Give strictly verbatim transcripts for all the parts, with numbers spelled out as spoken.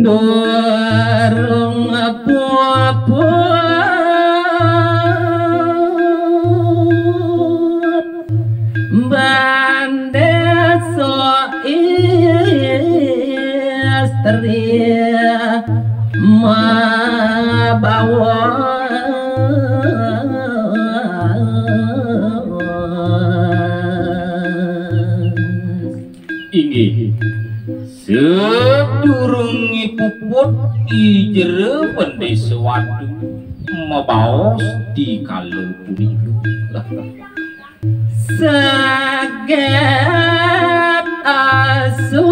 Durung puput bandesa istri mabawa. Inggih. Sadurunge puput I Jero Bendesa Watu mabaos dikala punika. Saget asu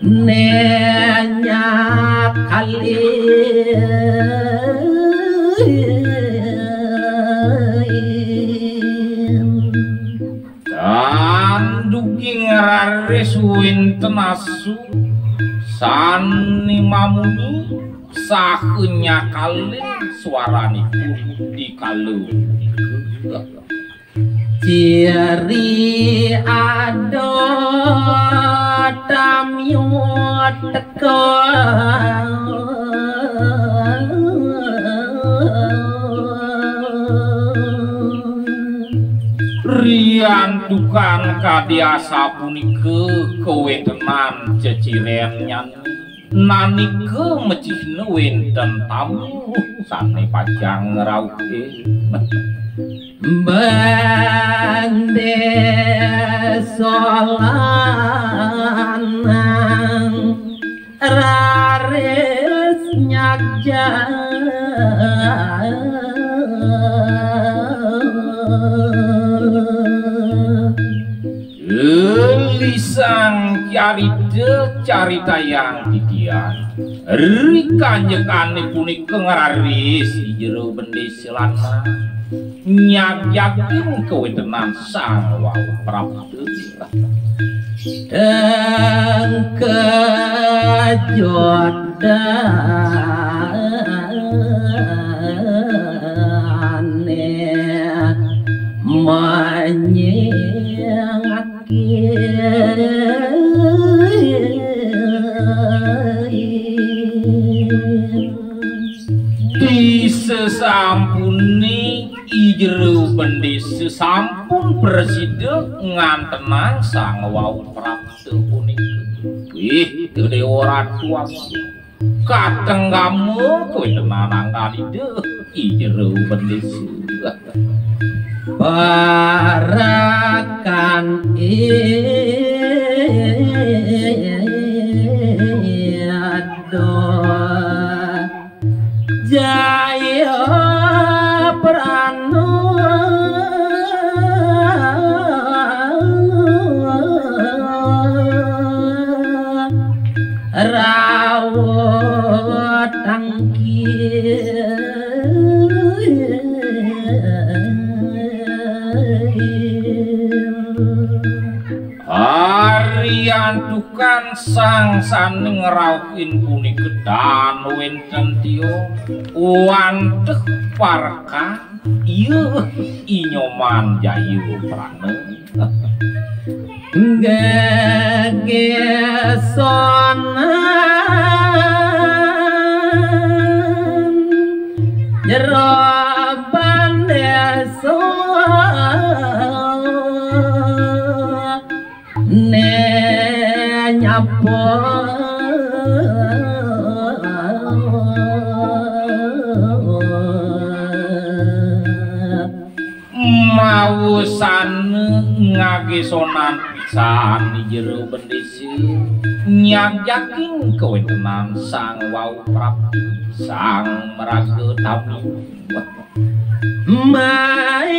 nenyak kalin. Tan dugi ngraris wenten asu sane mamunyi saha nyakalin swaranipun dikala punika. Ciri ada tamyu teka. Riantukan kadi asapunika kawetenan cecirennyane. Nanika mecihna wenten tamu sane pacang ngrauhin. Bendesa lanang raris nyagja. Lisang carita caritayang titiang. Ri kanjengane punika ngraris I Jero Bendesa lanang nyagyatin kawetenan Sang Wawu Prapta. Teng kejodane manying Di sesampune I Jero Bendesa sampun prasida ngantenang Sang Wawu Prapta punika. Wih, Dewa Ratu Agung. Katenggama kowe tenan anggan Ida, I Jero Bendesa. Parakan Ida Jaya Prana. Rawuh tangkil. Ariantukan sang saning rauhin punika tan wenten tiyo wanteh parka. Iya, I Nyoman Jaya Prana. Gegesonan jero bandesa ne nyapa. Mawusana ngagesonan pisan I Jero Bendesa nyagyakin kawentenan Sang Wawu Prapta, Sang Maraga Tami. Mai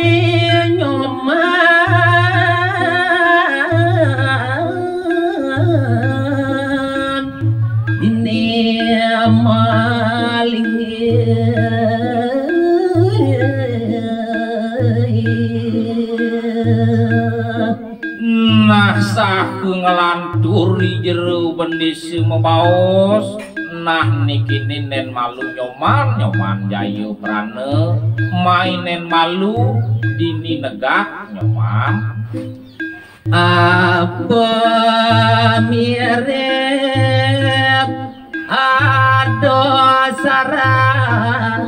Nyoman ini maling. Nah, saha nglantur I Jero Bendesa mabaos, nah niki nen malu Nyoman, Nyoman Jaya Prana, mai nen malu dini negak Nyoman. Apa mirip ada sarat.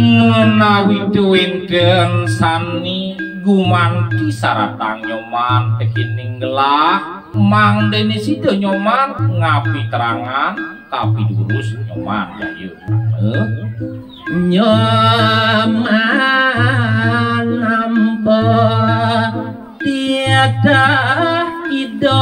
Menawi wénten sani gumanti saratang Nyoman tekining gelah, mangdene sida Nyoman ngapiterangan kapidurus Nyoman Jaya. Eh? Nyoman nampa titah Ida.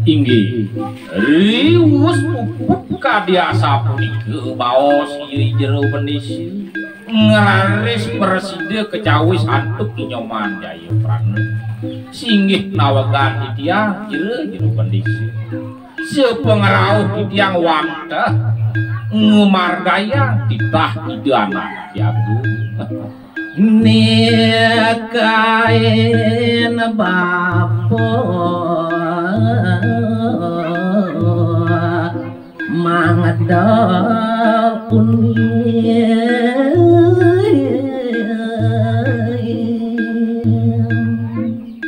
Inggih, riwus puput kadi asapunika baos Ida Jero Bendisi. Ngraris prasida kacawis antuk Nyoman Jaya Prana. Singgih nawegan titiang Ida Jero Bendisi. Sapangrauh titiang wantah ngumargayang titah Ida Anak Agung. Nikain bapa mangda pun.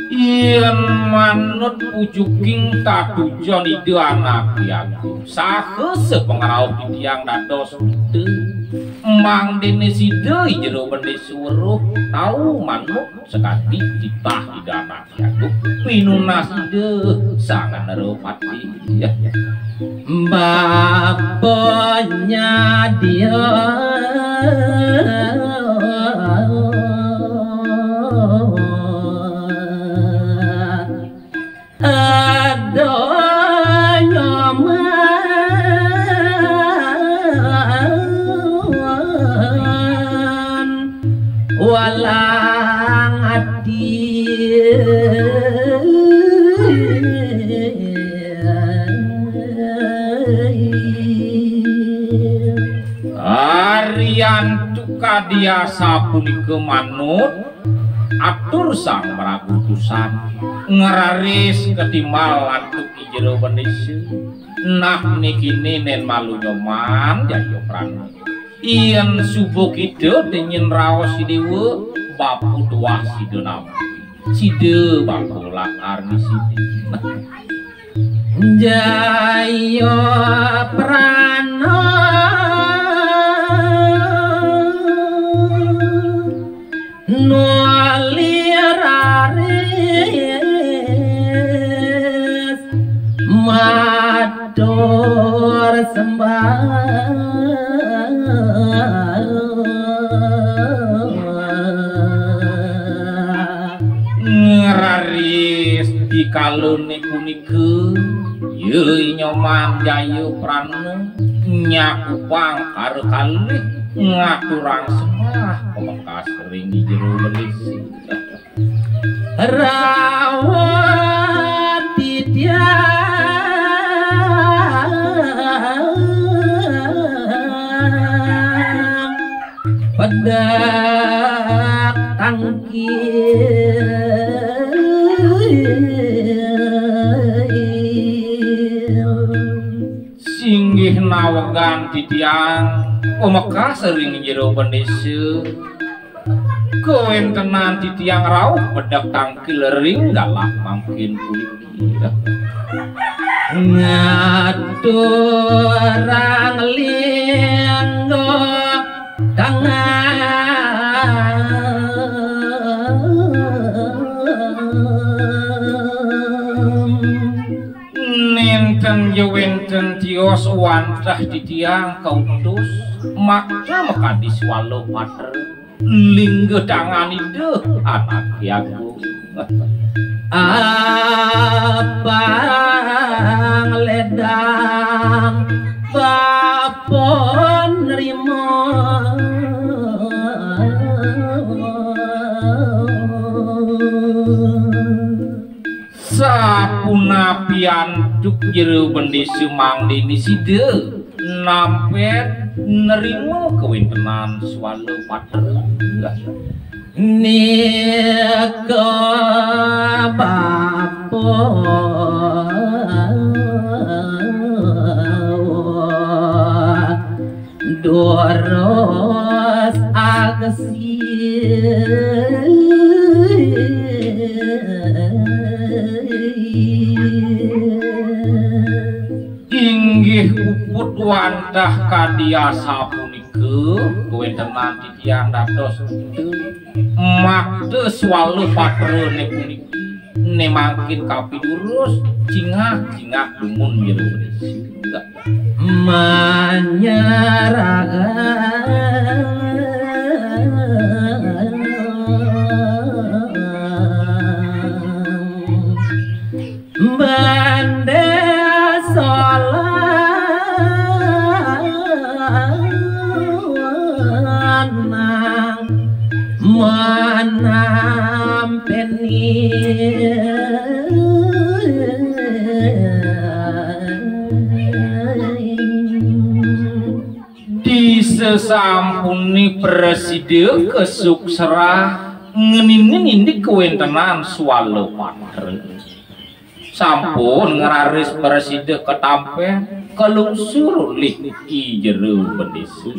Yen manut pujuking tatujon Ida Anak Agung, saha sapangrauh titiang dados buta. Mangdene sida Jero Bendisi weruh tau manut sakadi titah Ida Anak Agung, pinunas Ida Sang Narapati. Bapanya dia ada Nyoman walang ati. Arian tukadi asapunika manut atur Sang Prabu Tusan, ngraris ketimbal antuk Jero Bendisi. Nah, niki nen malu Nyoman Jaya Prana. Yen suba kita tenyen raos si dewa, bapu tuah sida nampi. Sida bapu lakar di sini. Jaya Prana nuli raris matur sembah. Ngraris di kalone punika, ya Nyoman Jaya Prana nyakupang karo kalih ngaturang sembah pamekas ring Jero Bendisi. Rawat titiang pedak tangkil. Singgih nawegan titiang pamekas ring Jero Bendisi. Kawentenan titiang rauh pedak tangkil ring galah mangkin puniki. Ngaturang lingga tangan. Nenten ya wenten tios wantah titiang kautus makta makadi swala patra lingga tangan Ida Anak Agung. Abang ledang bapa nerima. Sapunapi antuk Jero Bendisi mangdene sida nampet nerima kawentenan swala patra. Nika bapa Inggih puput wantah kadi asapunika, kawéntenan titiang dados makta swala patrané puniki. Né mangkin kapidurus, cingak-cingak dumun jero. Manyarang banda solanang manampeni. Disasampuné prasida kasuksrah ngeninin indik kawéntenan swala patra. Sampun ngraris prasida katampén, kalungsur lih i jero bendésa.